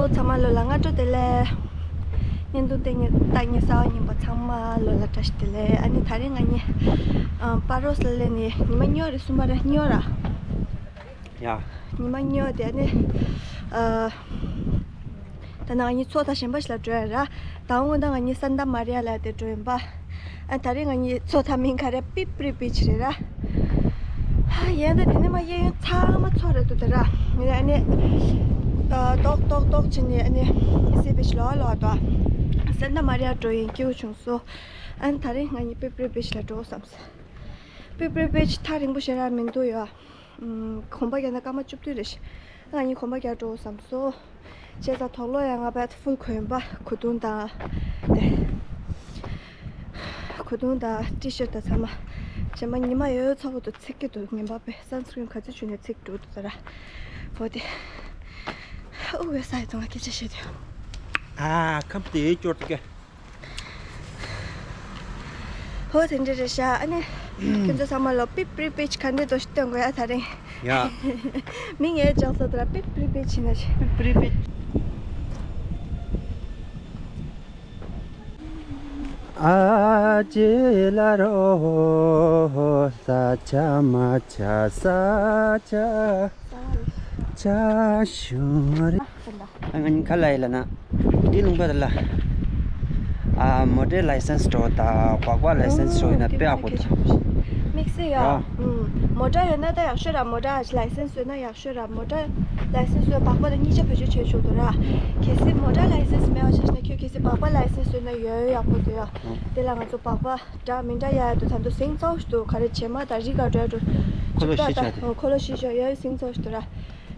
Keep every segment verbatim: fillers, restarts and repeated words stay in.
ཚང་མ་ལོ་ལ་སྔ་དྲོ་བདེ་ལེགས། བརྙན་ཐུང་བལྟས་མཁན་ལྟ་མཁན་གསར་པ་ཡིན་པ་ཚང་མ་ལོ་ལ་བཀྲ་ཤིས་བདེ་ལེགས། ཨ་ནི་ད་རིང་ང་གཉིས་ཨ་པ་རོ་སི་ལ་སླེབས་ནས་ཉི་མ་གཉིས་པ་རེད། གསུམ་པ་རེད། གཉིས་པ་ར། ཡ། ཉི་མ་གཉིས་པ་དེ་ཨ་ནི་ཨ་ད་ནང་ང་གཉིས་མཚོ་མཐའ་གཞན་པ་ཞིག་ལ་འགྲོ་ཡ་ར། ད་འོ་ན་ང་གཉིས་སན་ཏ་མ་རི་ཡ་ལ་དེ་འགྲོ་ཡིན་པ། ཨ་ད་རེས་ང་གཉིས་མཚོ་མཐའ་མིང་ག་རེ། པིབ་རི་བིཆ་རེད་ར། ཧ་ཡན་ད་དེ་ནས་མ་གཡས་གཡོན་ཚང་མ་མཚོ་རེད་འདུག་ད་ར། ངས་ཨ་ནི་ཨ་ཏོག་ཏོག་ཏོག་བྱས་ནས་ཨ་ནི་སི་བིཆ་ལོགས་ལོགས་དང་སན་ཏ་མ་རི་ཡ་འགྲོ་ཡིན་སྐྱིད་པོ་བྱུང་སོང་། ཨ་ནི་ད་རེས་ང་གཉིས་པིབ་རི་བིཆ་ལ་འགྲོ་བསམ་སོང་། པིབ་རི་བིཆ་ཐག་རིང་པོ་ཞེ་དྲག་མི་འདུག་ཡ། ཨུམ། གོམ་པ་རྒྱག་ན་སྐར་མ་བཅུ་བདུན་རེད། ང་གཉིས་གོམ་པ་རྒྱག་འགྲོ་བསམ་སོང་། བྱས་ཙང་དུག་ལོག་ཡང་ང་བས་ཧྥུལ་གོན་པ། གོས་ཐུང་དང་དེ། གོས་ཐུང་དང་ཊི་ཤར་ཊི་དང་ཚང་མ། གཞན་པ་ཉི་མ་ཡོད་ཚ་པོ་འདུག་ཚིག་གི་འདུག་ངན་པ་པས་སན་སི་ཀྲིན་ག་ཚོད་བྱུགས་ནས་ཚིག་འགྲོ་འདུག་ད་ར། འོ་དེ། དབུགས་ཡོད་ས་ཡོད་དུ་ང་སྐད་ཆ་བཤད་དུས། ཨ་ཁབ་དེ་སྐྱོར་དུ་སྐྱོ། ཧོ་དེ་འདྲ་རེད་ཤག་ཨ་ནི། ཁྱོད་ཚོ་ཚང་མ་ལོ་པིབ་རི་བིཆ་ག་འདྲ་འདུག་སྟོན་དགོས་ཡ་ད་རིང་། ཡ། མིང་ངས་ཅང་སོ་དྲ་པིབ་རི་བིཆ་ཡིན་ན་ཞིག་པིབ་རི་བིཆ། ཨ་ཅེ་ལ་རོ་ས་ཆ་མ་ཆ་ས་ཆ་ཆ་ཤུ་རེ། ཨ་ང་གཉིས་ག་ལ་ཡིན་ལབ་ན། འདི་ལུང་པ་དེ་ལ། ཨ་མོ་ཊའི་ལའི་སེན་སི་འགྲོ་དང་སྦག་སྦག་ལའི་སེན་སི་འགྲོ་ཡིན་ན་དཔེ་ཡག་པོ་འདུག་དམིགས་བསལ་ཡ། ཨ། ཨུམ། མོ་ཊ་ཡོད་ན་ད་ཡག་ཤོས་ར། མོ་ཊ་ལའི་སེན་སི་ཡོད་ན་ཡག་ཤོས་ར། མོ་ཊ་ལའི་སེན་སི་ཡོད་སྦག་སྦག་ལ་གཉིས་ཆ་བེད་སྤྱོད་བྱེད་ཆོག་འདུག་ར། གལ་སྲིད་མོ་ཊ་ལའི་སེན་སི་མེད་པ་ཆ་བཞག་ན་ཁྱོད་གལ་སྲིད་སྦག་སྦག་ལའི་སེན་སི་ཡོད་ན་ཡོད་ཡག་པོ་འདུག་ཡ། ཨ། དེ་ལ་ང་ཚོ་སྦག་སྦག་འདྲ་མི་འདྲ་ཡ་ཡ་འདུག་ད་དུང་ཟིང་ཚ་པོ་ཞིག་འདུག་ག་རེ་བྱེ་མ་དང་རི་ག་འགྲོ་ཡ་འགྲོ། འཁོར་ལོ་ཞིག་བཞག་དེ། འཁོར་ལོ་ཞིག་བཞག་ཡ་ཡ་ཟིང་ཚ་པོ་ཞིག་འདུག་ར།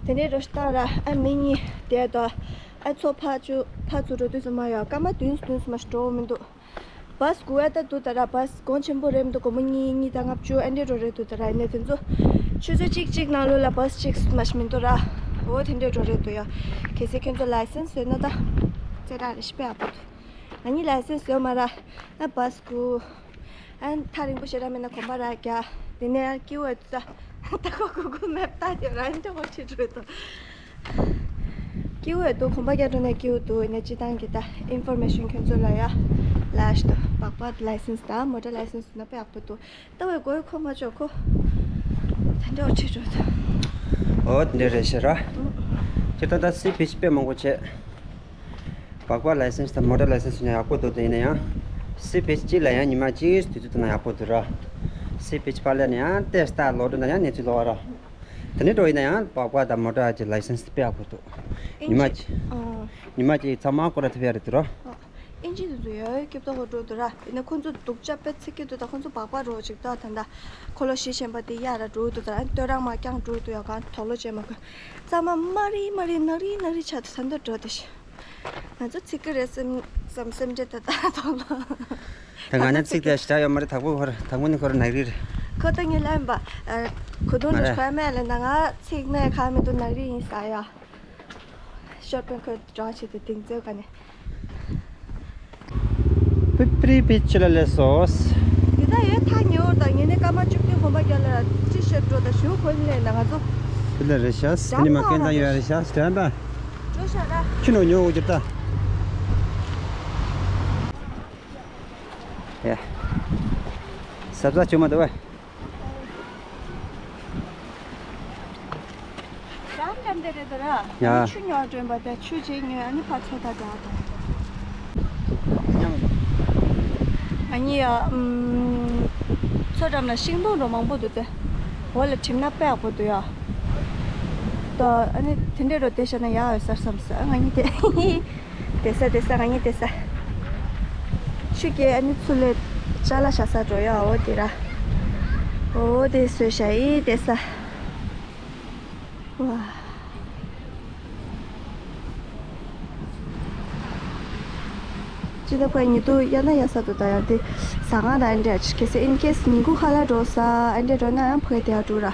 དེ་ནས་རོ་ཤི་ཏང་ར་ཨ་མི་གཉིས་དེ་དོ། ཨ་མཚོ་ཕར་ཚུར་ཕར་ཚུར་འགྲོ་དུས་ཙམ་པ་ཡ་སྐར་མ་བདུན་བདུན་ཙམ་མ་ཞིག་འགྲོ་འོང་མི་འདུག་བྷ་སི་སྒུག་ཡ་ད་འདུག་ད་ར། བྷ་སི་གོང་ཆེན་པོ་རེད་མི་འདུག་སྒོར་མོ་གཉིས་གཉིས་དང་ལྔ་བཅུ་ཨ་འདྲས་འགྲོ་རེད་འདུག་ད་ར། ཡིན་ནའི་དེ་ཚོ་ཆུ་ཚོད་གཅིག་གཅིག་ནང་ལོགས་ལ་བྷ་སི་གཅིག་མ་ཞིག་མི་འདུག་ར། འོ་དེ་འདྲས་འགྲོ་རེད་འདུག་ཡ། གལ་སྲིད་ཁྱོད་ཚོ་ལའི་སེན་སི་ཡོད་ན་ད་ཙེ་དྲག་རེད་ཤི། དཔེ་ཡག་པོ་འདུག་ང་གཉིས་ལའི་སེན་སི་ཡོད་མ་ར། ཨ་བྷ་སི་སྒུག་ཨ་ཐག་རིང་པོ་ཞེ་དྲག་མིན་ན་གོམ་པ་རག་རྒྱག་དེ་ནས་ཡང་སྐྱིད་པོ་ད། ད་ཁོ་གུ་གུ་མེབ་ལྟ་དེ་རང་འདྲ་བོ་ཁྲིད་འགྲོ་དང་། སྐྱིད་པོ་འདུག་གོམ་པ་རྒྱག་འགྲོ་ན་སྐྱིད་པོ་འདུག་ཡིན་ན་སྤྱི་བཏང་གི་ད་ཨིན་ཕོར་མེ་ཤོན་ཁྱོད་ཚོ་ལ་ཡ་ལབ་ཤི་འདུག་སྦག་སྦག་ལའི་སེན་སི་དང་མོ་ཊ་ལའི་སེན་སི་ཡོད་ན་དཔེ་ཡག་པོ་འདུག་ལྟ་བའི་དགོས་ཁོ་མ་ཆོག་ཁོ་དེ་འདྲ་བོ་ཁྲིད་འགྲོ་དང་། འོ་དེ་འདྲ་རེད་ཤི་ར། ཁྱེད་ད་ལྟ་སི་བིཆ་དཔེ་མང་པོ་བྱས། སྦག་སྦག་ལའི་སེན་སི་དང་མོ་ཊ་ལའི་སེན་སི་ཡོད་ན་ཡག་པོ་འདུག་དེ་ཡིན་ན་ཡང་། སི་བིཆ་གཅིག་ལ་ཡང་ཉི་མ་གཅིག་དུས་ཚོད་བཏང་ན་ཡག་པོ་འདུག་ར། སི་བིཆ་ཕར་སླེབས་ན་ཡང་ཏེ་སྟ་ལོག་འགྲོ་ན་ཡང་གནས་ཚུལ་ལོག་ར། དེ་ནས་འགྲོ་ཡིན་ན་ཡང་སྦག་སྦག་དང་མོ་ཊ་གི་ལའི་སེན་སི་དཔེ་ཡག་པོ་འདུག་ཉི་མ་གཅིག་ཨ། ཉི་མ་གཅིག་ཚང་མ་སྐོར་ར་ཐུབ་ཡ་རེད་འདུག་ར། ཨིན་ཇི་དེ་ཚོ་ཡོད་སྐྱིད་པོ་འགྲོ་འདུག་ར། ཡིན་ན་ཁོང་ཚོ་སྡུག་ཅག་དཔེ་ཚིག་གི་འདུག་ད་ཁོང་ཚོ་སྦག་སྦག་འགྲོ་ཅིག་ད་ད་ད་འཁོར་ལོ་བཞི་ཆེན་པོ་དེ་གཡར་ར་འགྲོ་འདུག་ད་ཨ་སྟོད་རང་མ་རྐྱང་འགྲོ་འདུག་ཡ། གང་དུག་ལོག་ཅན་མ་གོ་ཚང་མ་དམར་རི་དམར་རི་ནག་རི་ནག་རི་ཆགས་འདུག་ད་འདོད་འགྲོ་དེ་ཤི། ང་ཚོ་ཚིག་གི་རེད་སེམས་སེམས་སེམས་ཁྲལ་ད་ད་དུག་ལོག་ད་ང་ནི་ཚིག་དེ་ཞེ་དྲག་ཡོད་མ་རེད། དྭགས་པོ་ཁོ་ར་དྭགས་པོ་ནི་ཁོ་ར་ནག་རི་རེད། ཁོ་ད་ངས་ལབ་ཡིན་པ། ཨ་གོས་ཐུང་མ་རེད། འདི་ཁོ་ཡ་མེད་ལ་ན་ང་ཚིག་ནས་ཁ་མི་འདུག་ནག་རི་ཡིན་ས་ཡ། ཤོར་པན་ཁོས་འདྲ་བ་བྱེད་དེ་དེང་ཚོད་ག་ནས། པི་པི་རི་བི་ཆི་ལ་སླེབས་སོང་། འདི་ད་ཡོད་ཐག་ཉེ་བོར་དང་ངེད་ནས་སྐར་མ་བཅུ་བདུན་གོམ་པ་རྒྱག་ལ་ཊི་ཤར་ཊི་འགྲོ་དང་ཞུ་གོན་ལས་ན་ང་ཚོ། དེ་ལ་རེད་ཤག་དེ་ནི་མ་སྐད་གཙང་ཡོད་རེད་ཤག་དྲན་པ། འགྲོ་ཤག་ར། ཁྱི་ནོ་ཉོ་འོ་གྱུར་ད། ཡ། གཟབ་གཟབ་བྱུང་མ་འདུག་བས། རང་འགྲམ་དེ་རེད་དོ་ར། ཡ། ཆུ་ཉོ་བ་འགྲོ་ཡིན་པ་དེ་ཆུ་ཅིག་ཉོས་ཨ་ནི་ཕར་མཚོ་ཐོག་འགྲོ་བ་དང་། ང་གཉིས་ཡ། ཨུམ། མཚོ་འགྲམ་ལ་ཤིང་སྡོང་འགྲོ་མང་པོ་འདུག་སྟེ། འོ་ལ་གྲིམ་ན་དཔེ་ཡག་པོ་འདུག་ཡ། ད་ཨ་ནི་དེ་འདྲས་རོ་དེ་བཞག་ན་ཡག་ཡོད་ས་རེད་བསམ་ས། ང་གཉིས་དེ། དེ་ས་དེ་ས་ང་གཉིས་དེ་ས། ཆུ་སྐྱེས་ཨ་ནི་ཚུར་ལས་ཅ་ལག་བཞག་ས་འགྲོ་ཡ། འོ་དེ་ར། འོ་དེ་བཟོས་བཞག་ཡི་དེ་ས། ཝ། ཅི་ད་ཕ་ཉི་དུ་ཡ་ན་ཡ་ས་དུ་ད་ཡ་དེ་ཟ་ཁང་ད་ཨ་འདྲ་ཅི་གལ་སྲིད་ཨིན་ཁེས་ཉིན་གུང་ཁ་ལག་འགྲོ་ས་ཨ་འདྲ་འགྲོ་ན་ཡང་ཕ་དེ་ཡ་འགྲོ་ར།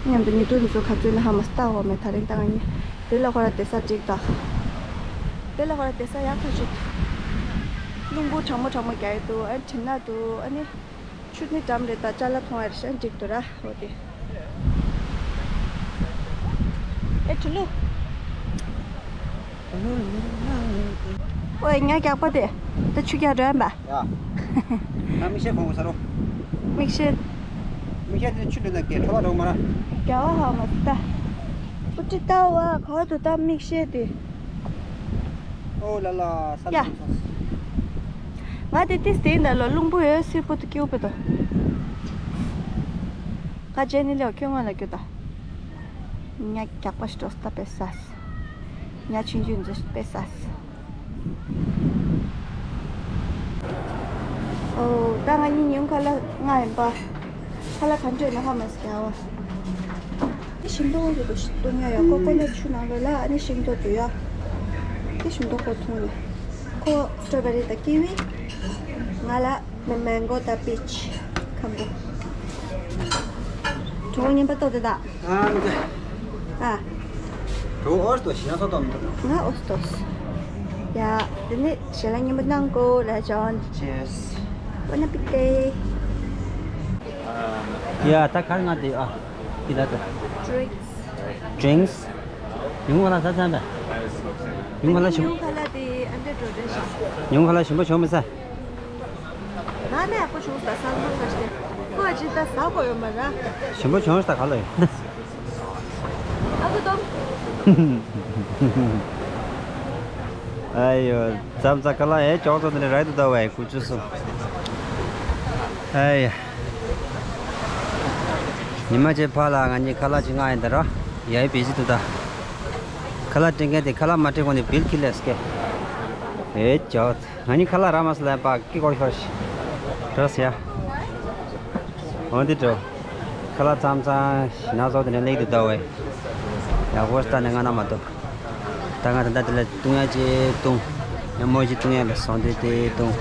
མཉམ་དུ་ཉི་དུ་དེ་ཚོ་ག་ཚོད་ན་ཧ་མ་སྟག་འོ་མེ་ད་རིང་ད་ང་གཉིས་དེ་ལ་ཁོ་ར་དེ་ས་འགྲིག་ད། དེ་ལ་ཁོ་ར་དེ་ས་ཡག་ཐག་ཆོད། རླུང་བུ་གྲང་མོ་གྲང་མོ་རྒྱག་ཡི་འདུག་ཨ་གྲིམ་ན་འདུག་ཨ་ནི། ཆུ་ནི་འགྲམ་རེད་ད་ཅ་ལག་མཐོང་ཡ་རེད་ཤག་འགྲིག་འདུག་ར་འོ་དེ། ཨེ་ཁྲི་ལུ། ཨོའི་ཉ་རྒྱགས་པ་དེ། ད་ཆུ་རྒྱགས་འགྲོ་ཡ་ཡིན་པ། ཡ། ང་མིག་ཤེལ་གོན་དགོས་ས་རོ། མིག་ཤེལ། མིག་ཤེལ་དེ་ཆུ་འགྲོ་ན་སྐད་འཕྲོ་བ་འགྲོ་མ་ར། རྒྱགས་པ་ཧ་མ་ད། ཨུ་ཀྲི་ལྟ་བ་ག་དུ་ད་མིག་ཤེལ་དེ། ཨོ་ལ་ལ་ས། ཡ། ལ་སོང་། ང་དེ་ཏིས་དེ་འདྲ་ལ་རླུང་བུ་ཡོད་སིར་པོ་དུ་སྐྱེའུ་པེ་དོ། ཁ་ཇེ་ནི་ལེའོ་ཁྱོད་ང་ལ་སྐྱོ་ད། ཉ་རྒྱགས་པ་ཞིག་འགྲོ་སྟབས་པས་ས། ཉ་ཆུང་ཆུང་འཛུལ་པས་ས། ཨོ། ད་ང་གཉིས་ཉུང་ཁ་ལ་ང་ཡིན་པ། ཁ་ལ་ག་འདྲས་ན་ཧ་མ་སི་ཀྱ་བ། དེ་ཞིམ་མདོག་རེད་པ་ཞིག་བཏུང་ཡ་ཡ་ཀོ་ཀོ་ནཊ་ཆུ་ནང་ལོ་ལ་ཨ་ནི་ཞིམ་མདོག་འདུག་ཡ། དེ་ཞིམ་མདོག་ཁོ་འཐུང་ནས། ཁོ་སི་ཊོ་བེ་རི་དང་ཀི་ཝི། ང་ལ་མེ་མེང་གོ་དང་པིཆ། ཁམ་བུ། གྲོགས་པོ་ངན་པ་ཏོག་ཙེ་དང་། ཨ་མི་དེ། ཨ། གྲོགས་ཨོ་སྟོ་ཞིང་སོ་ཏོ་མི་འདུག་ང་ཨོ་སྟོ། ཡ། དེ་ནི་ཞལ་ལག་ངན་པ་གནང་གོ་ལ་ཅོན། Cheers. Bon appetit. ཡ་ད་གར་ང་དེ་ཨ། དེ་ལ་དེ། Drinks. Drinks. ཉུང་ཁ་ལ་ས་ཚང་པས། ཉུང་ཁ་ལ་ཞིམ། ཉུང་ཁ་ལ་དེ་ཨན་ཏེ་ཏྲོ་ཏེ་ཤ། ཉུང་ཁ་ལ་ཞིམ་པོ་བྱུང་མི་ས། ང་ནས་ཡག་པོ་བྱུང་ས་ས་ལ་ས་ཞིག་ཁོ་ཨ་ཅི་ད་ཟ་གོ་ཡོད་མ་ར། ཞིམ་པོ་བྱུང་ས་ག་ལ་ཡོད། ཨ་ཁུ་སྟོང་། ཨ་ཡོ། ཙམ་ཙ་ཁ་ལ་ཨེ་ཅོག་ཙོ་དེ་ནས་ར་དུ་ད་བའི་ཀུ་ཅུ་སུ། ཨ་ཡ། ཉི་མ་གཅིག་ཕར་ལ་ང་གཉིས་ཁ་ལག་ཅིག་མངགས་ཡིན་ད་ར། ཡའི་བི་ཟི་འདུག་ད། ཁ་ལག་སྤྲད་མཁན་དེ་ཁ་ལག་མ་སྤྲད་གོང་ནས་བིལ་ཁྱེར་སླེབས་ཀྱི། ཨེ་ཅོག་ང་གཉིས་ཁ་ལག་རག་མ་སོང་ལབ་པ་ཀི་སྐོར་ཤོར་ཤི། འགྲོ་ཟེར་ཡ། འོ་འདི་འགྲོ། ཁ་ལག་ཙམ་ཙམ་ཞིག་ན་བཟོ་དེ་ནས་སླེབས་འདུག་ད་བས། ཡག་པོ་ལྟ་ནས་ང་ན་མ་གཏོགས། ད་ང་ད་ལྟ་དེ་ལ་བཏུང་ཡ་ཅིག་བཏུང་། ཡང་མོ་ཅིག་བཏུང་ཡ་ལ་སོང་དེ་དེ་བཏུང་།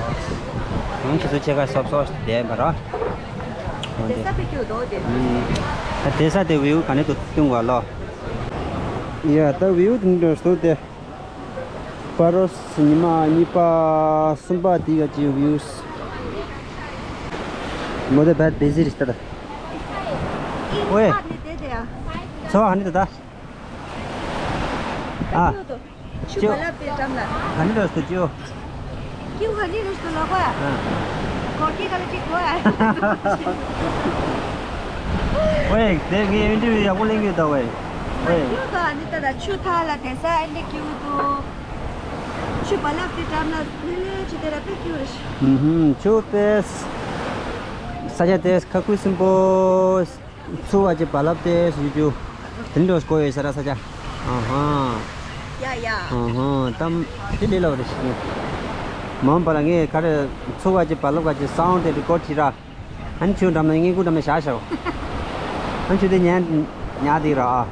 ཡང་ཁྱེད་ཚོ་ཕྱེད་ཀ་སོབ་སོབ་བསྡད་པ་ར། འོ་དེ། དེ་ས་པའི་སྐྱོ་དོ་དེ། ཨུམ། ད་དེ་ས་དེ་བེའུ་ག་ནས་དུ་བཏུང་བ་ལོ། ཡ་ད་བེའུ་དེ་འདྲ་སོ་དེ། པ་རོས་ཉི་མ་གཉིས་པ་གསུམ་པ་དེ་ག་ཅིག་ཝིའུ་སི། མོ་དེ་བད་བི་ཟི་རེད་ད། ཝེ། ཚོ་ཧ་ནི་ད་ད། ཨ། ཆུ་བ་ལ་པེ་ཏམ་ལ། ཧ་ནི་རོས་ཏུ་ཅིའོ། ཀྱུ་ཧ་ནི་རོས་ཏུ་ལ་གོ་ཡ། ཨ། གོ་ཀི་ག་ལ་ཅིག་གོ་ཡ། ཝེ་དེ་ངའི་ཨིན་ཊར་བིའུ་ཡག་པོ་ལེན་གི་ཡོད་ད་ཝེ། ཝེ། ཀྱུ་ག་ནི་ད་ད་ཆུ་ཐག་ལ་དེ་ས་ཨེ་ནི་ཀྱུ་དུ། ཆུ་བ་ལ་པེ་ཏམ་ལ་ལེ་ལེ་ཆུ་དེ་ར་པེ་ཀྱུ་རེ་ཤི། ཧུམ་ཧུམ་ཆུ་དེ། ས་ཆ་དེ་ཁ་ཁུ་སིམ་པོ། ཚུ་བ་ཅི་བ་ལབ་ཏེ་སུ་ཅུ། དེ་འདྲ་སྐོར་ཡོད་ས་ར་ས་ཆ། ཨ་ཧ། ཡ་ཡ། ཨ་ཧ་ཏམ། དེ་ལས་ལབ་རེ་ཞིག་མ་འོངས་པ་ལ་ངས་ག་རེ་ཚུ་བ་ཅི་བ་ལབ་ག་ཅི་སའུན་ཌི་དེ་རི་ཀོཌ་བྱེད་ར། ཨ་ནི་ཆུ་འགྲམ་ན་ངས་ཀུ་འགྲམ་ན་བཞག་བཞག་ཨ་ནི་ཆུ་དེ་ཉན་ཉག་དེ་ར། ཨ་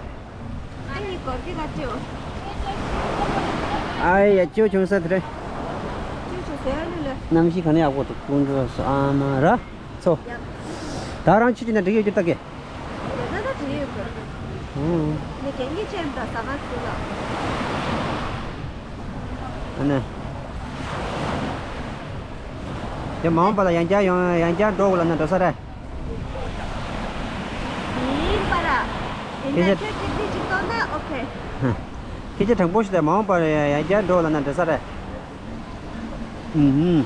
ནི་གོར་གི་ག་ཅི་ཡོད། ཨ་ཡ་ཅོ་ཆུང་ས་དེ་རེད། ཅོ་ཆུང་ས་ཡ་ལུ་ལ། གནམ་གཤིས་ག་ནས་ཡག་པོ་འདུག་ཀུན་འགྲོ་སོ་ཨ་མ་ར། ཚོ། ད་རང་ཆུ་ཅི་ན་འགྲིག་ཡོད་རྒྱུ་ལྟ་གེ། ད་ད་དྲི་ཡོད་གི། ཨུ། ནི་གན་གི་ཅན་ད་ས་ག་ཚུ་ལ། ཨ་ནི། ཡ་མ་འོངས་པ་ལ་ཡང་བསྐྱར་ཡོང་ཡང་བསྐྱར་འགྲོ་དགོས་ལབ་ན་འགྲོ་ས་རེད། ཡིན་པ་ར། ཡིན་ན་ཁྱོད་ཁྱོད་ཅིག་ཅིག་ཅིག་གཏོང་ན་ཨོ་ཁེ། ཁྱེད་ཅག་དྲང་པོ་ཞིག་དང་མ་འོངས་པར་ཡང་བསྐྱར་འགྲོ་ལབ་ན་འགྲོ་ས་རེད། ཨུ་ཧུམ།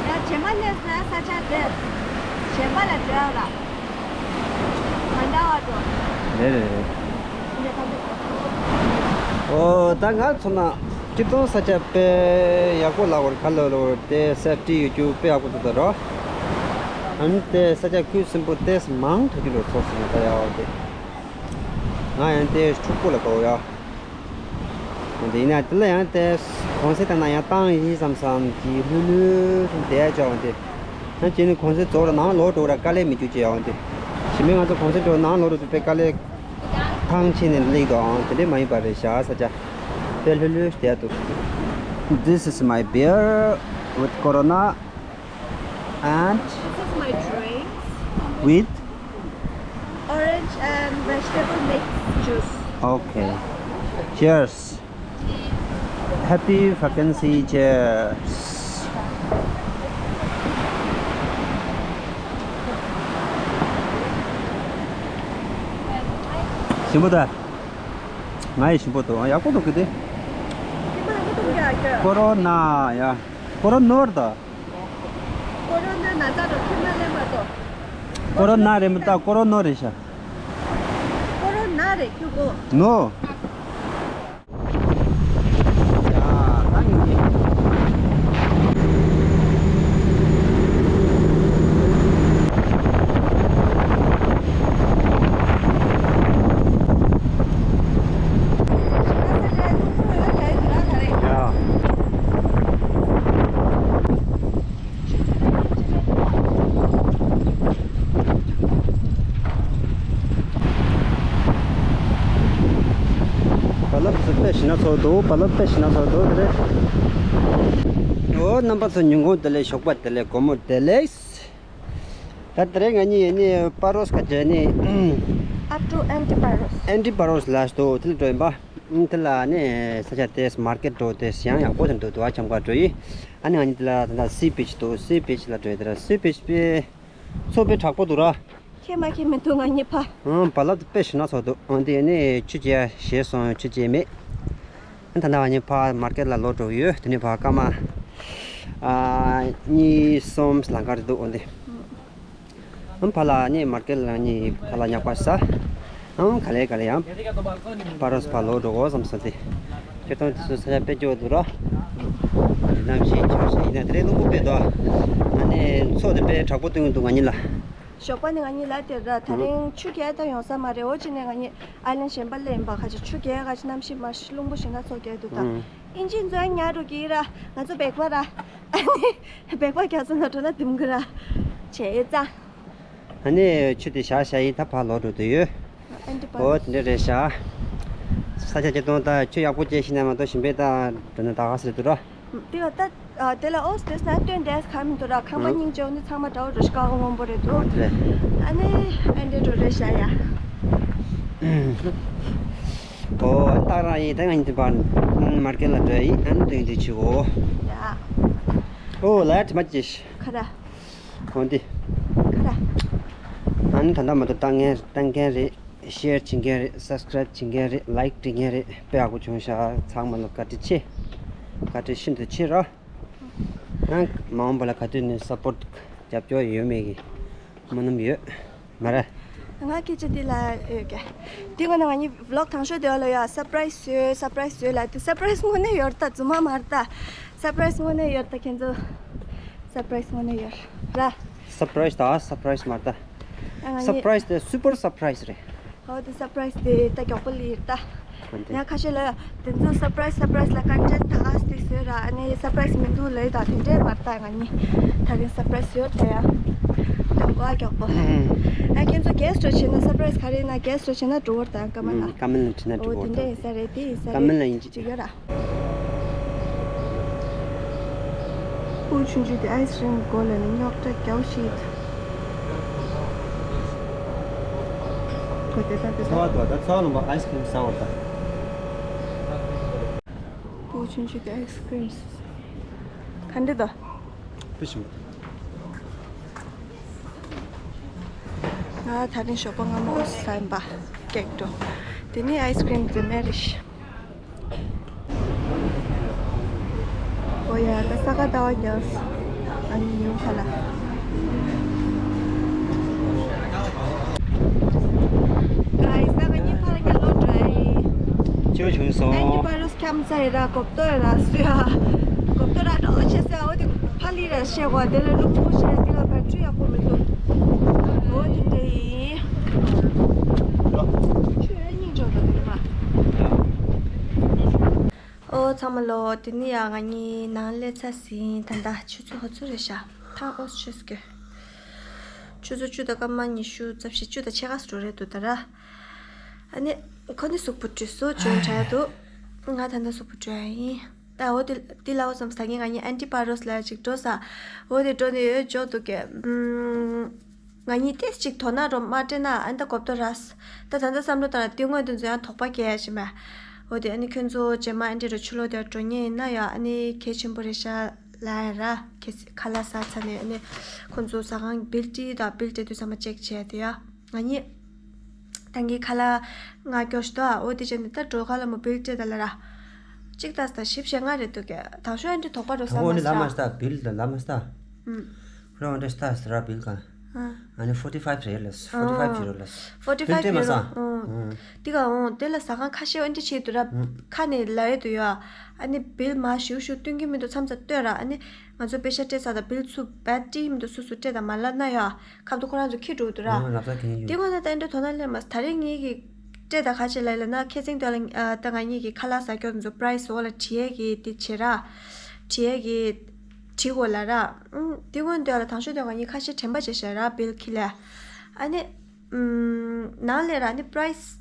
ཡ་རྗེས་མ་སླེབས་ན་ས་ཆ་དེར་གཞན་པ་ལ་འགྲོ་ཡ་ལ། ག་འདྲ་བ་འགྲོ། རེད་རེད་རེད། འདི་ག་འདྲ། ཨོ་ད་ང་ཚོ་ན་སྤྱིར་བཏང་ས་ཆ་དཔེ་ཡག་པོ་ལ་བར་ཁ་ལོ་ལོ་དེ་སེབ་ཊི་ཡོད་རྒྱུ་དཔེ་ཡག་པོ་འདུག་ད་རོ། ཨ་ནི་དེ་ས་ཆ་ཁུ་སིམ་པོ་དེ་མང་དྲགས་རྒྱུ་ལོ་ཚོགས་སུ་ཡོད་ད་ཡག་པོ་དེ། ང་ཡང་དེ་ཕྲུ་གུ་ལ་གོ་ཡ། འོན་ཏེ་ཡིན་ན་དེ་ལ་ཡང་དེ་གོང་ཚད་བཏང་ན་ཡང་བཏང་ཡིན་བསམ་བསམ་གྱི་ལྷོད་ལྷོད་བསྡད་ཆོག་འོན་ཏེ། ཡང་བྱས་ནས་གོང་ཚད་རྫོགས་ར་ནང་ལོག་འགྲོ་ར་དཀའ་ལས་མི་རྒྱུ་ཅེས་འོན་ཏེ། ཞི་མི་ང་ཚོ་གོང་ཚད་འགྲོ་ནང་ལོག་འགྲོ་དུས་དཔེ་དཀའ་ལས་ཐང་ཆད་ནས་སླེབས་འདུག་ཨང་དེ་འདྲས་མ་ཡིན་པ་རེད་ཤག་ས་ཆ་དཔེ་ལྷོད་ལྷོད་བསྡད་འདུག This is my beer with Corona. And this is my drink with orange and vegetable mix juice. Okay. Cheers. Happy vacancy. Cheers. ཞིམ་པོ་ད། ང་ཡི་ཞིམ་པོ་འདུག་ཡག་པོ་འདུག་གི་དེ། ཀོ་རོ་ན་ཡ། ཀོ་རོ་ནོར་ད། ཀོ་རོ་ན་ན་ཚ་རོ་ཁྱི་མ་ལེན་མ་ཏོ། ཀོ་རོ་ན་རེད་མི་ད་ཀོ་རོ་ནོར་རེད་ཤག་ཀོ་རོ་ན་རེད་ཁྱུ་གོ། ནོ། ཡ། ད་ཡིན་གྱི། ཡ། བ་ལབ་ཚོ་དཔེ་ཞིག་ན་ཚོགས་འདུག་བ་ལབ་དཔེ་ཞིག་ན་ཚོགས་འདུག་དེ་རེད། འོ་རྣམ་པ་ཚོ་ཉིན་གུང་བདེ་ལེགས། ཞོགས་པ་བདེ་ལེགས། དགོང་མོ་བདེ་ལེགས། ད་དེ་རིང་ང་གཉིས་ནི་པ་རོས་ཁ་ཆེ་ནི། Up to Antiparos. Antiparos ལ་ཞུ་དེ་ལ་འགྲོ་ཡིན་པ། དེ་ལ་ནི་ས་ཆ་དེ་མར་ཀེད་འགྲོ་དེ་ཡང་ཡག་པོ་ཞིག་འདུག་དུ་བ་འཁྱམ་ག་འགྲོ་ཡི། ཨ་ནི་ང་གཉིས་དེ་ལ་ད་ལྟ་སི་བིཆ་འདུག་སི་བིཆ་ལ་འགྲོ་ཡི། དེ་ལ་སི་བིཆ་པས་མཚོ་དཔེ་དྲག་པོ་འདུག་ར། ཁྱེད་མ་ཁྱེད་མི་འདུག་ང་གཉིས་ཕ། ཨང་བ་ལབ་དཔེ་ཞིག་ན་ཚོགས་འདུག་འོན་ཏེ་ནི་ཆུ་རྐྱལ་ཞེད་སོང་། ཆུ་རྐྱལ་མེད། ད་ལྟ་ང་གཉིས་ཕར་མར་ཀེད་ལ་ལོག་འགྲོ་གི་ཡོད། དེ་ནས་ཕར་སྐར་མ་ཨ་གཉིས་གསུམ་ལམ་ཁ་རེད་འདུག་འོན་ཏེ། ཨམ་ཕར་ལ་ནི་མར་ཀེད་ལ་གཉིས་ཕར་ལ་ཉག་པ་ཟ། ཨམ་ག་ལེ་ག་ལེ་ཡང་པ་རོས་ཕར་ལོག་འགྲོ་དགོས་བསམ་སོང་སྟེ། ཁྱེད་རང་དེ་ཚོ་ས་ཆ་དཔེ་སྐྱོ་འདུག་ར། གནམ་གཤིས་འཁྱག་ཤིང་ཡིན་ན་དེ་རིང་རླུང་བུ་དཔེ་འདུག་ཨ་ནི་མཚོ་དེ་དཔེ་དྲག་པོ་སྟོན་གྱི་འདུག་ང་གཉིས་ལ། ཞོགས་པ་ནི་ང་གཉིས་ལ་དེ་ར་ད་རིང་ཆུ་རྐྱལ་ད་ཡོང་ས་མ་རེད། འོ་ཅི་ནས་ང་གཉིས་ཨའི་ལན་གཞན་པ་ལ་ཡིན་པ་ཁ་ཅིག་ཆུ་རྐྱལ་ཁ་ཅིག་གནམ་གཤིས་མ་ཤི་རླུང་བུ་ཞིག་ན་ཚོགས་རྒྱག་འདུག་ད། ཨིན་ཇི་ཚོ་ཉར་འགྲོ་གི་ར། ང་ཚོ་བེག་པ་ར། ཨ་ནི་བེག་པ་རྒྱ་མཚོ་ན་འགྲོ་ན་དུམ་གི་ར། བྱས་ཙང་། ཨ་ནི་ཆུ་དེ་བཞག་བཞག་ཡིན། ད་ཕར་ལོག་འགྲོ་དུ་ཡོད། ཨན་ཏི་པ། འོ་དེ་འདྲ་རེད་ཤག་ས་ཆ་སྐྱིད་གཏོང་ད་ཆུ་ཡག་པོ་སྐྱེས་ཤིང་ན་མ་གཏོགས་ཞིམ་པའི་ད་འགྲོ་ན་ད་ག་ཟེར་དུ་ར། དེ་ལ་ད་དེ་ལ་ཨོ་སི་དེ་སྣ་སྟོན་དེ་ག་མི་འདུག་ར། ཁང་པ་ཨང་། སྙིང་རྗེ་བོ་ནི་ཚང་མ་འདྲ་བོ་འགྲོ་ཤི་ཀ་ཀོ་སྔོན་པོ་རེད་འདུག་ཨོ་དེ་རེད། ཨ་ནི་ཨན་ཏི་འགྲོ་རེད་ཤག་ཡ། ཨོ་ཨན་ཏག་རང་ཡིན། ད་ང་ཡིན་དུས་པར་མར་ཀེད་ལ་འགྲོ་ཡིན། ཨན་དོན་དུ་ཆུ་འོ། ཡ། ཨོ་ལ་ཡ་དྲི་མ་ཅིག་ཁ་ར། འོ་འདི། ཁ་ར། ཨ་ནི་ད་ལྟ་མ་གཏོགས་ལྟ་མཁན་ལྟ་མཁན་རེད། ཤེར་བྱེད་མཁན་རེད། སབ་སི་ཀ་རབ་བྱེད་མཁན་རེད། ལའིག་བྲིས་མཁན་རེད། དཔེ་ཡག་པོ་བྱུང་ཤག་ཚང་མ་ལ་བཀའ་དྲིན་ཆེ། བཀའ་དྲིན་ཤིན་ཏུ་ཆེ་ར། ཡང་མ་འོངས་པ་ལ་ག་དུས་ནས་སབ་པོར་ཊི་རྒྱབ་སྐྱོར་ཡོད་མེད་ཀྱི་སྨོན་ལམ་ཡོད། མ་རེད། ང་སྐད་ཆ་འདི་ལ་ཡོད་ཀྱི། འདི་ང་ནི་ང་གཉིས་བི་ལོག་དང་ཤོས་དེ་ལ་ཡ་སར་པ་རའི་སི་ཡོད། སར་པ་རའི་སི་ཡོད་ལ། དེ་སར་པ་རའི་སི་དངོས་གནས་ཡོད་རེད་ད། རྫུན་མ་མ་རེད་ད། སར་པ་རའི་སི་དངོས་གནས་ཡོད་རེད་ད། ཁྱེད་ཚོ་སར་པ་རའི་སི་དངོས་གནས་ཡོད་ར། སར་པ་རའི་སི་ད་སར་པ་རའི་སི་མ་རེད་ད། ང་གཉིས་སར་པ་རའི་སི་དེ་སུ་པར་སར་པ་རའི་སི་རེད། ཨོ་དེ་སར་པ་རའི་སི་དེ་ད་མགྱོགས་པོ་ལི་རེད་ད། འོན་ཏེ། ཡང་ཁ་ཤས་ལ་དེ་ཚོ་སར་པ་རའི་སི་སར་པ་རའི་སི་ལ་ཀན་ཅན་ད་ག་སྟེ་ཟེར་ར། ཨ་ནི་སར་པ་རའི་སི་མི་འདུག་ལབ་ད། དེ་འདྲས་མ་རེད་ད། ང་གཉིས་ད་རིང་སར་པ་རའི་སི་ཡོད་ད་ཡ། ད་གོ་ཨ་མགྱོགས་པོ། ཨ་ཁྱེད་ཚོ་གེ་སི་འགྲོ་བྱེད་ན་སར་པ་རའི་སི་ག་རེ་ཡིན་ན་གེ་སི་འགྲོ་བྱེད་ན་འགྲོ་བར་དང་ཀ་མ་ལ། ཀ་མ་ལ་འཁྲིད་ན་འགྲོ་བར་དང་། ཨོ་དེ་འདྲས་ཡིན་ས་རེད། དེ་ཡིན་ས་རེད། ཀ་མ་ལ་ཡིན་ཅི་ཅིག་ཡོད་ར། སྤུ་ཆུང་ཆུང་དེ་ཨའི་སི་རིམ་མགོ་ལ་ནི་རྙོག་དྲ་རྒྱག་ཤིག་ཁོ་དེ་ད་དེ་ཚོ་བ་དོ་ད་ཚོ་ལུང་པ་ཨའི་སི་ཀྲིམ་ཟ་བར་ད། སྤུ་ཆུང་ཆུང་དེ་ཨའི་སི་ཀྲིམ་ག་འདྲ་དོ། སྤུ་ཆུང་། ང་ད་རིང་ཞོགས་པ་སྔ་མོ་ཟ་ཡིན་པ་ཀེག་འགྲོ། དེ་ནི་ཨའི་སི་ཀྲིམ་དེ་མེད་རེད། ཨོ་ཡ་ད་ས་ག་ཟླ་བ་རྒྱག་ཨ་ནི་ཉུང་ཁ་ལ། ག་ཡི་ས་ག་ཉི་ཕར་རྒྱག་ལོ་འདྲ་ཡི། ཅོ་བྱུང་སོང་། ཨན་ཏི་པ་རོས་འཁྱམ་ས་ཡི་ར། གོབ་ཏོ་ཡི་ར་སུ་ཡ། གོབ་ཏོ་ར་འགྲོ་ཆེ་ས་འོ་དེ། ཕ་ལི་ར་ཤེ་བ་དེ་ལ་རླུང་བུ་ཤེ་དེ་ལ་བེ་ཊི་རི་ཡག་པོ་མི་འདུག་ཨོ་དེ་འདྲ་ཡིན། ཆུ་ཡ་སྙིང་རྗེ་འདུག་དེ་མ། ཨོ་ཚང་མ་ལོ། དེ་ནི་ཡ་ང་གཉིས་ནང་སླེབས་ཚར་ཟིན། ད་ལྟ་ཆུ་ཚོད་འོ་ཚོད་རེད་ཤག་ཐང་ཨོ་ཆུ་ཚོད་ཀྱི་ཆུ་ཚོད་བཅུ་དང་སྐར་མ་ཉི་ཤུ་རྩ་བཞི། བཅུ་དང་ཕྱེད་ཀ་ཙམ་འགྲོ་རེད་འདུག་ད་ར། ཨ་ནི་ཁོ་ནི་གཟུགས་པོ་བཀྲུས་སོ། འཇོན་དྲགས་འདུག་ང་ད་ལྟ་གཟུགས་པོ་བཀྲུ་ཡ་ཡིན། ད་འོ་དེ་དེ་ལ་འོ་ཙམ་ཟ་གིན་ང་གཉིས་ཨན་ཏི་པ་རོས་ལ་ཅིག་འགྲོ་ས། འོ་དེ་འགྲོ་ནས་ཡོད་འཇོག་འདུག་གས། ང་གཉིས་ཏེས་ཅིག་དོ་ན་རོ་མ་སྤྲད་ན་ཨན་ད་གོབ་ཏོ་ར་ས། ད་ད་ལྟ་བསམ་བློ་བཏང་ར་དེ་སྔོན་དུ་འཛོལ་ཡང་དོགས་པ་སྐྱེ་ཡ་ཞིག་མ། འོ་དེ་ཨ་ནི་ཁྱོད་ཚོ་རྗེས་མ་ཨན་ཏི་རུ་ཆུ་ལོག་དེ་འགྲོ་ཉེན་ཡིན་ན་ཡ་ཨ་ནི་གལ་ཆེན་པོ་རེད་ཤག་ལ་ཡ་ར། གལ་སྲིད་ཁ་ལག་ཟ་ཚར་ནས་ཨ་ནི་ཁོང་ཚོ་ཟ་ཁང་གི་བིལ་ཊི་དང་བིལ་ཊི་དུས་ཚང་མ་ཅེག་བྱས་དེ་ཡ། ང་གཉིས་ད་གིན་ཁ་ལག་ང་སྐྱོར་ཞིག་ཏོ་ཨ། འོ་དེ་བྱས་ནས་ད་འགྲོ་ཁ་ལ་མོ་བིལ་ཊི་ད་ལ་ར། གཅིག་ལྟ་ས་བཞི་བཞི་ལྔ་རེད་འདུག་གས། དང་ཤོས་ཨ་འདྲ་དོགས་པ་རོ་ས་དང་པོ་ནི་ལ་མ་ས་ལྟ་བིལ་དང་ལ་མ་ས་ལྟ། ཨུམ། ཁོ་རང་ཨ་འདྲ་ས་ལྟ་ས་ར་བིལ་གང་། ཨ་ནི་ཕོར་ཊི་ཕའིབ་རེད་ལ། ཕོར་ཊི་ཕའིབ་ཟེར་རོ་ལ། ཕོར་ཊི་ཕའིབ་བིལ་སྤྲད་མ་ཡོད་རོ། སོང་། ཨུམ། དེ་ག་འོང་དེ་ལ་ཟ་ཁང་ཁ་ཤས་ཨ་འདྲ་བྱེད་འདུག་ར། ཨུམ། ཁ་ནས་ལ་ཡོད་དུ་ཡོད། ཨ་ནི་བིལ་མ་ཞུ་ཞུ་སྟོན་གྱི་མི་འདུག་མཚམས་མཚམས་སྟོན་ར། ཨ་ནི་ང་ཚོ་པེ་ཤ་སྤྲད་ས་དང་བིལ་ཚུར་བེད་སྤྲད་མི་འདུག་སུ་སུ་སྤྲད་དང་མ་ལབ་ན་ཡོད། ཁབ་ཏུ་ཁོ་རང་ཚོ་ཁྱི་འགྲོ་འདུག་ར། ཨ་ལབ་ས་གི་ཡོད། དེ་ཁོ་ན་ད་ཨ་འདྲ་དོ་སྣང་སླེབས་མ་ད་རེས་ངེད་ཀྱི་སྤྲད་ད་ག་ཆེ་ལ་ལ་ན་ཁྱེད་ཚིང་དོ་ལ་ཨ་ད་ང་གཉིས་ཀྱི་ཁ་ལག་ཟ་སྐྱོ་ཚོ་པ་རའི་སི་འོག་ལ་བྲིས་ཡས་ཀྱི་དེ་བྱེད་ར། བྲིས་ཡས་ཀྱི་བྲིས་གོ་ལ་ར། ཨུམ། དེ་ཀུན་དོ་ལ་དང་ཤོས་དོ་ང་གཉིས་ཁ་ཤས་དྲན་པ་བྱེད་ཤ་ར་བིལ་ཁི་ལ། ཨ་ནི་ཨུམ། ནང་ལས་ར་ནི་པ་རའི་སི་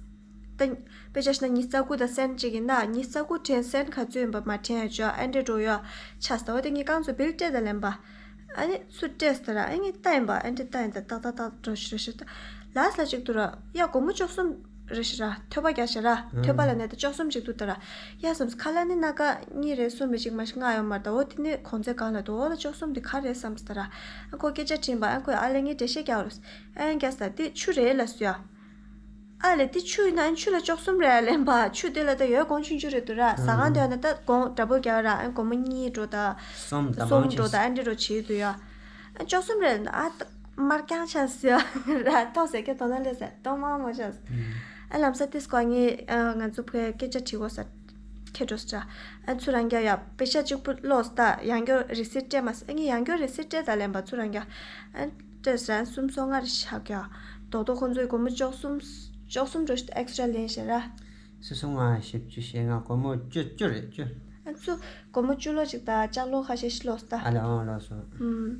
ད་དཔེ་ཆ་ཤ་ན་ཉི་ཤུ་རྩ་དགུ་དང་སེན་ཅིག་ཡིན་ན་ཉི་ཤུ་རྩ་དགུ་དྲན་སེན་ག་ཚོད་ཡིན་པ་མ་དྲན་ཡ་ཅོ་ཨ་འདྲེ་འགྲོ་ཡོ་ཆ་ས་འོ་དེ་ངས་རྐང་ཚོ་བིལ་སྤྲད་ད་ལེན་པ། ཨ་ནི་ཚུར་སྤྲད་ས་ར་ཨ་ངས་ལྟ་ཡིན་པ་ཨ་འདྲེ་ལྟ་ཡིན་ད་ཏག་ཏག་ཏག་འགྲོ་ཤི་ར་ཤི་ད་ལ་ས་ལ་ཅིག་ཏུ་ར་ཡ་སྒོར་མོ་བཅུ་གསུམ་རེ་ཤི་ར་ཐོད་པ་རྒྱག་ཤ་ར་ཐོད་པ་ལ་ནས་ད་བཅུ་གསུམ་ཅིག་ཏུ་ད་ར་ཡ་བསམ་ས་ཁ་ལ་ནི་སྣ་ཁ་གཉིས་རེ་གསུམ་རེ་ཅིག་མ་ཤི་ང་ཡོད་མ་ར་ད་འོ་དེ་ནི་གོང་ཚད་གང་ལ་ད་འོ་ལ་བཅུ་གསུམ་དེ་ག་རེ་བསམ་ས་ད་ར་ཨ་ཁོ་སྐད་ཆ་དྲིས་པ་ཨ་ཁོས་ཨ་ལེ་ངས་འགྲེལ་བཤད་རྒྱག་རོ་ཨ་རྒྱ་ས་དེ་ཆུ་རེད་ལ་སུ་ཡ། ཨ་ལེ་དེ་ཆུ་ཡིན་ན་ཆུ་ལ་བཅུ་གསུམ་རེད་ལེན་པ་ཆུ་དེ་ལ་ད་ཡོད་གོང་ཆུང་ཆུང་རེད་འདུག་ར་ཟ་ཁང་དེ་ཡོད་ན་ད་གོང་འདྲ་པོ་རྒྱག་ར་ཨ་སྒོར་མོ་གཉིས་འགྲོ་ད་གསུམ་ད་གསུམ་མང་ཆེ་འགྲོ་ད་ཨ་འདྲི་འགྲོ་བྱེད་དུ་ཡོད་ཨ་བཅུ་གསུམ་རེད་ལེན་ཨ་ད་མར་རྐྱང་ཆགས་སུ་ཡོད་ར་ཐོག་ཟེར་གྱི་དོ་ན་ལས་ཟེར་དོ་མང་མོ་ཆགས་ཨ་ལམ་ས་དེ་སྐོར་ངས་ང་ཚོ་ཕའི་སྐད་ཆ་དྲི་གོ་ས་ཁེ་འགྲོ་ས་ཨ་ཚུ་རང་རྒྱ་ཡ་པེ་ཤ་གཅིག་པུ་ལོས་ད་ཡང་སྐྱོ་རི་སིད་སྤྲད་མ་ས་ཨ་ངས་ཡང་སྐྱོ་རི་སིད་སྤྲད་ད་ལེན་པ་ཚུ་རང་རྒྱ་ཨ། སྤྲད་ས་གསུམ་སོ་ལྔ་རེ་བཞག་ཀྱང་། རྡོག་རྡོག་ཁོང་ཚོའི་སྒོར་མོ་བཅུ་གསུམ། བཅུ་གསུམ་འགྲོ་ཞིག་ཨེག་སི་ཊ་ར་ལེན་ཤེས་ར། སོ་སོ་ལྔ་བཞི་བཅུ་ཞེ་ལྔ་སྒོར་མོ་བཅུ་བཅུ་རེད་བཅུ། ཨ་ཚུ་སྒོར་མོ་བཅུ་ལོ་ཅིག་དང་ལྕགས་ལོ་ཁ་ཤས་ཤི་ལོ་སྟ། ཨ་ལེ་ཨང་ལོ་སོ། ཨུམ།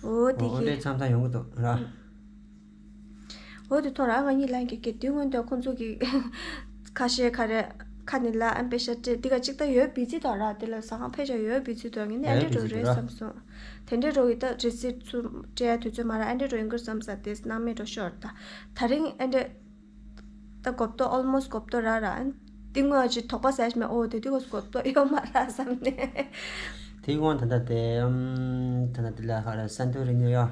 འོ་དེ་འོ་གི་འདྲའི་མཚམས་མཚམས་ཡོང་གི་འདུག་ར། འོ་དེ་ཐོག་ར་ང་གཉིས་ལན་གི་གི་དུས་སྔོན་དུ་ཁོང་ཚོ་གི་ཁ་ཤས་ཁ་རེ་ཁ་ནི་ལ་ཨམ་པེ་ཤ་སྤྲད་འདི་ག་ཅིག་ད་ཡོད་བི་ཚི་དོ་ར་དེ་ལ་ཟ་ཁང་ཕལ་ཆེར་ཡོད་བི་ཚི་དོ་ངི་ནི་ཨ་འདྲེ་འགྲོ་རེད་བསམ་སོང་། དེ་འདྲའི་རོ་ཡི་ད་རི་སིད་ཚུ་སྤྲད་ཡ་དུས་ཚོད་མ་ར་ཨ་འདྲེ་རོ་ཡིན་གི་བསམ་ས་དེ་སྣང་མེད་འགྲོ་ཤོར་ད། ད་རིང་ཨ་འདྲེ་ད་གོབ་ཏོ་ཨོལ་མོ་སི་གོབ་ཏོ་ར་ར་ཨན་ཏི་ངོ་ཅི་དོགས་པ་ཟེར་མེད་ཨོ་དེ་དུས་གོ་གོབ་ཏོ་ཡོད་མ་ར་བསམ་ནས། དེ་དགོང་ད་ལྟ་དེ་ཨམ་ད་ལྟ་དེ་ལ་ཧ་ར་སན་ཏོ་རི་ཉོ་ཡ།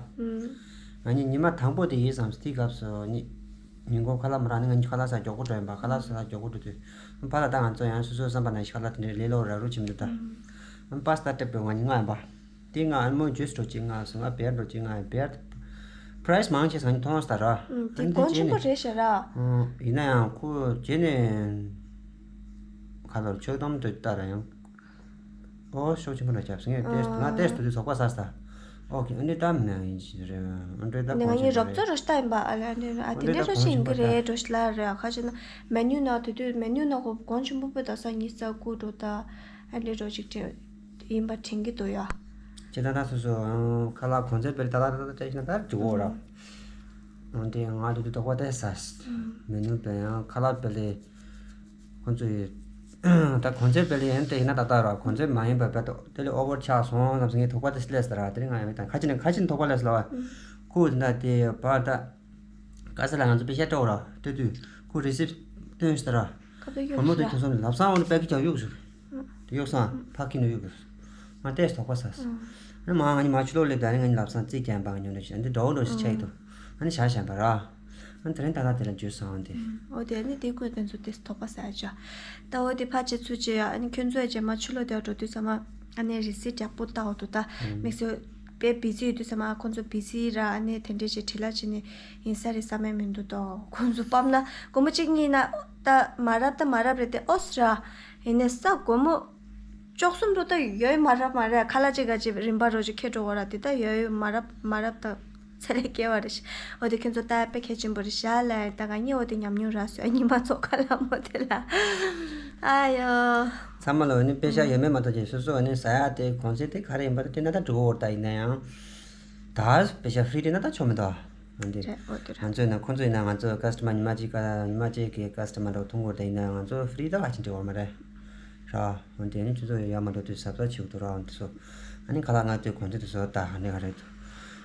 ང་གཉིས་ཉི་མ་དང་པོ་དེ་ཡིན་བསམ་སི་དེའི་སྐབས་སུ་ཉི་ཉིན་གུང་ཁ་ལག་མ་རག་ནི་ང་གཉིས་ཁ་ལག་ཟ་མགྱོགས་པོ་འགྲོ་ཡིན་པ་ཁ་ལག་ཟ་མགྱོགས་པོ་འགྲོ་དུས་ཕ་ལ་ད་ང་ཚོ་ཡང་སོ་སོའི་བསམ་པ་ནང་བཞིན་ཁ་ལག་དེ་འདྲའི་ལས་སླ་པོ་རག་རུ་ཆེ་མི་འདུག་ད། ཨམ་པ་སི་ཏ་སྤྲད་པའི་ང་གཉིས་ལྔ་ཡིན་པ། དེ་ང་ཨ་མོ་ཇུས་འགྲོ་གཅིག་ང་སོང་ང་བེར་འགྲོ་གཅིག་ང་བེར། པ་རའི་སི་མང་ཆེ་ས་ནི་མཐོང་ས་ར། ཨུམ། དེ་ཨ་གོང་ཆེན་པོ་རེད་ཤག་ར། ཨུམ། ཡིན་ན་ཡང་ཁོ་རྗེས་ནས་ཁ་ལོར་ཆོག་གཏམ་དུ་ལྟ་ར་ཡང་། ཨོ་ཤོག་ཆེན་པོ་ལ་རྒྱབ་སོང་ངས་ཏེས་ང་ཏེས་དུ་དུ་ཚོགས་པ་ཟ་ས། ཨོ་ཁེ་ཨ་འདྲེ་ལྟ་མེད་ཡིན་ཞིག་རེད་ཨ་འདྲེ་ལྟ་ནི་ང་གོང་ཆེན་གཉིས་རོབ་ཙོ་རོ་ལྟ་ཡིན་པ་ཨ་ལ་ཨ་འདྲེ་ཨ་དེ་འདྲེ་རོ་ཞིག་ཡིན་གི་རེད་འགྲོ་ཞིག་ལ་རེད་ཨ་ཁ་ཆེ་ན་མེ་ནུ་ན་དུ་དུ་མེ་ནུ་ན་ཁོ་གོང་ཆེན་པོ་པོ་ད་ས་གཉིས་ས་དགུ་འགྲོ་ད་ཨ་འདྲེ་རོ་ཅིག་དྲན། ཡིན་པ་དྲན་གྱི་འདུག་ཡ། ཅི་ད་ད་སོ་སོ་ཁ་ལག་གོང་ཚད་སྤེལ་ད་ད་ད་ད་ཅི་ན་ད་འགྲོ་གོ་ར། འོན་ཏེ་ང་དུ་དུ་དོགས་པ་དེ་ཟ། མི་ནུས་པའི་ཡང་ཁ་ལག་སྤེལ་ལེ། ཁོང་ཚོ་ཡི་ད་གོང་ཚད་སྤེལ་ལེ་ཡན་དེ་ཡིན་ན་ད་ད་ར་གོང་ཚད་མ་ཡིན་པ་སྤེལ་ཏོ་དེ་ལས་ཨོ་བར་ཆགས་སོང་ཙམ་ཟིན་ངས་དོགས་པ་དེ་སླེ་ཟ་ར་དེ་རིང་ང་ཡང་མི་དང་ཁ་ཅི་ནས་ཁ་ཅི་ནས་དོགས་པ་སླེ་ཟ་ལ་བ། ཁུ་དེ་ད་དེ་བར་ད། ག་ས་ལ་ང་ཚོ་པེ་ཤ་སྤྲད་ར་སྤྲད་དུས་ཁོ་རི་སིབ་སྟོན་ཤི་ད་ར། ཁ་ཐུག་གཡུག་བུ་མོ་དེ་ཤི་ཁྱོད་ཚོ་ལབ་སང་འོ་ནི་པད་ཀི་ཀྱང་གཡུག་ཟུག་དེ་གཡུག་སང་ཕ་ཀི་ནས་གཡུག་གི་ང་ཏེས་དོགས་པ་ཟ་སོང་། ཨ་ནི་མ་ང་གཉིས་མ་ཆུ་ལོག་སླེབས་ད་ནི་ང་གཉིས་ལབ་སང་རྩིས་རྒྱན་པ་ཉོ་འདྲ་ཞིག་ཨ་འདི་འགྲོ་འགྲོ་ཞིག་ཆགས་ཡི་འདུག་ཨ་ནི་ཞག་བཞག་པ་ར། ཨ་ནི་དེ་རིང་ད་ལྟ་དེ་ལ་འཇུས་སང་འོ་དེ། འོ་དེ་ཨ་ནི་དེ་ཁོས་དེ་ཚོ་ཏེས་དོགས་པ་ཟ་ཡ་ཅོ། ད་འོ་དེ་ཕ་ཆེ་ཚུ་ཆེ་ཡ་ཨ་ནི་ཁྱོད་ཚོ་ཡ་རྗེས་མ་ཆུ་ལོག་དེ་འགྲོ་དུས་ཙམ་མ་ཨ་ནི་རི་སི་རྒྱག་པོ་ལྟ་འོ་འདུག་ད་དམིགས་བསལ། དཔེ་བི་ཛི་ཡོད་དུས་ཙམ་མ་ཁོང་ཚོ་བི་ཛི་ར་ཨ་ནི་དེ་འདྲས་ཅིག་བྲིས་ལ་བྱས་ནས་ཡིན་ས་རེད་བསམ་ཡ་མི་འདུག་དོ། ཁོང་ཚོ་སྤམ་ན་སྒོར་མོ་གཅིག་གཉིས་ན་ད་མ་རབས་ད་མ་རབས་རེད་དེ་ཨོ་སི་ར། ཡིན་ནས་ས་སྒོར་མོ་བཅུ་གསུམ་དུ་ད་ཡོད་མ་རབས་མ་རེད་ཁ་ལག་ཅིག་ག་ཅིག་རིན་པ་རོ་ཅིག་ཁྱེར་འགྲོ་བ་ར་དེ་ད་ཡོད་མ་རབས་མ་རབས་ད་ཚེ་རེ་སྐྱེ་བ་རེད་ཤི། འོ་དེ་ཁྱེད་ཚོ་ད་དཔེ་གལ་ཆེན་པོ་རེད་ཤག་ལ་ད་ང་གཉིས་འོ་དེ་ཉམས་མྱོང་རག་སོང་ཉི་མ་ཚོ་ཁ་ལག་མོ་དེ་ལ་ཨ་ཡོ། ཚང་མ་ལ་འོ་ནི་དཔེ་ཤག་ཡོད་མེད་མ་གཏོགས་ཀྱི་སོ་སོ་འོ་ནི་ཟ་ཡ་དེ་གོང་ཚད་དེ་ག་རེ་ཡིན་པ་དེ་ན་ད་འགྲོ་བ་ར་ད་ཡིན་ན་ཡང་། ད་པེ་ཤ་ཧྥི་རི་དེ་ན་ད་ཆོ་མི་འདུག་ཨ་འདི། རེད་འོ་དེ་རེད། ང་ཚོས་ན་ཁོང་ཚོས་ན་ང་ཚོ་ཀ་སི་ཊ་མར་ཉི་མ་གཅིག་ཀ་ཉི་མ་གཅིག་གི་ཀ་སི་ཊ་མར་འགྲོ་ཐུང་གོ་དེ་ཡིན་ན་ང་ཚོ་ཧྥི་རི་ད་ལ་ཅིག་འབྲེལ་བ་མ་རེད། ར་འོ་དེ་ནི་ཁྱོད་ཚོ་ཡ་མ་འགྲོ་དུས་གཟབ་གཟབ་བྱེད་དགོས་འདུག་ར་འོ་དེ་ཚོ་ཨ་ནི་ཁ་ལག་ང་ཚོའི་གོང་ཚད་དུ་བཟོ་ད་ཨ་ནི་ག་རེད་འདུག་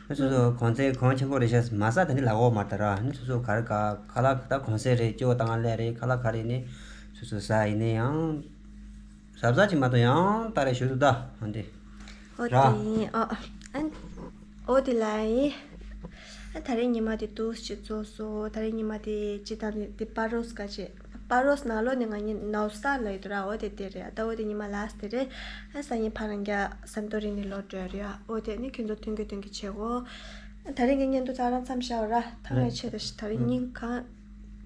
ཨ་ཚོ་ཚོ་གོང་ཚད་གོང་ཆེན་པོ་རེད་ཤག་མ་ས་དེ་ནི་ལ་འོ་མ་ད་ར་ཨ་ནི་ཚོ་ཚོ་ག་རེ་ག་ཁ་ལག་ད་གོང་ཚད་རེད་སྐྱོ་བ་དང་ལས་རེད་ཁ་ལག་ག་རེ་ནི་ཚོ་ཚོ་ཟ་ཡིན་ནི་ཡང་། གཟབ་གཟབ་ཅིག་མ་གཏོགས་ཡང་ད་རེ་ཞུ་ཐུབ་ད་འོན་ཏེ། ཨོ་ར། དེ་ཡིན་ཨོ། ཨན། ཨོ་དེ་ལ་ཡིན། ཨ་ད་རེ་ཉི་མ་དེ་ཏུས་ཅིག་རྫོགས་སོ་ད་རེ་ཉི་མ་དེ་ཅི་ད་དེ་པ་རོས་ཀ་ཅེ། པ་རོས་ནང་ལོགས་ནས་ང་གཉིས་ནའོ་སར་ལབ་ཡོད་དོ་ར། འོ་དེ་དེ་རེད། ད་འོ་དེ་ཉི་མ་ལ་སི་ཊི་དེ་རེད། ཨ་སང་ཉིན་ཕ་རང་རྒྱ་སན་ཏོ་རི་ནི་ལོག་འགྲོ་ཡ་རེད། འོ་དེ་ནི་ཁྱོད་ཚོ་མཐུན་གི་མཐུན་གི་བྱེད་གོ། ད་རིང་གི་བརྙན་ཐུང་ད་རང་མཚམས་བཞག་ར། ཐང་ངེ་ཆེ་ད་ཤི། ད་རིང་ཉིན་གང་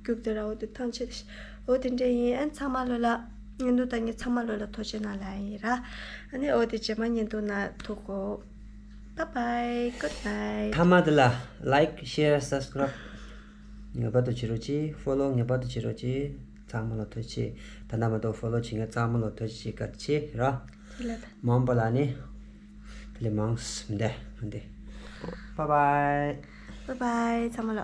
རྒྱུག་དེ་ར། འོ་དེ་ཐང་ཆེ་ད་ཤི། འོ་དེ་འདྲ་ཡིན། ཨན་ཚང་མ་ལོ་ལ་བརྙན་ཐུང་ད་ངེད་ཚང་མ་ལོ་ལ་ཐུགས་རྗེ་གནང་ལ་ཡིན་ར། ཨ་ནི་འོ་དེ་རྗེས་མ་བརྙན་ཐུང་ན་ཐུག་གོ། Bye bye, good night. ཐ་མ་དེ་ལ་like, share, subscribe ངེས་པར་དུ་བྱེད་རོགས་གྱིས། ཕོ་ལོ་ངེས་པར་དུ་བྱེད་རོགས་གྱིས། ཚང་མ་ལ་ཐུགས་རྗེ་ཆེ། ད་ལྟ་མ་གཏོགས་ཕོ་ལོ་བྱེད་མཁན་ཚང་མ་ལ་ཐུགས་རྗེ་ཆེ། བཀའ་དྲིན་ཆེ་ར། དེ་ལ་ད། མང་པོ་ལ་ནི་དེ་ལས་མང་སུ་མི་འདས་མི་འདས། Bye bye. Bye bye, ཚང་མ་ལ།